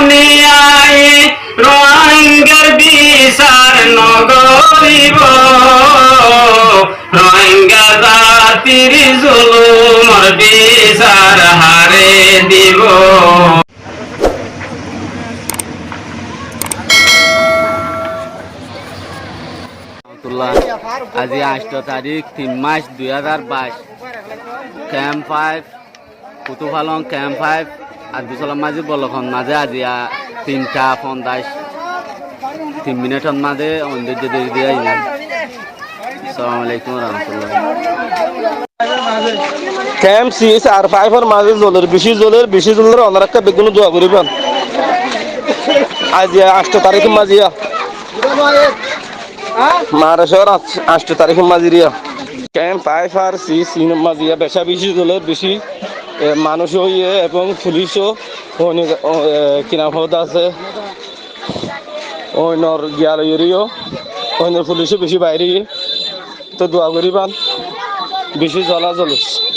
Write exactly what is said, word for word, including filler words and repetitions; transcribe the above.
Niyai Rohingyar bisar nogoribo, Rohingya jatir zulumor bisar hare dibo. Aijja añcto tarík, tin mac, dui házar baic. Kemp faif, Kutufalong kemp faif, Addusola mazé bolokon mazé aijja tinta fonzaic, tin minitor mazé oin dóijje dóri diyé aijja. Assalamu alaikum warahmatullah. Kemp sis ar faifor mazé zoler, beci zoler, beci zoler, onorakka beggúne dua goriban. Aijja añcto tarík mazé ya. Marcor añc-, añcto tarík mazé ya. Kemp faif ar sis in mazé ya beca beci zoler, beci, e, manúc óiye ebong fulic ó oinor, o, e, kinafot asé. Oinor giyal óiye, oinor fulic ó beci bair óiye. Toi dua goriban, beci zola zoler.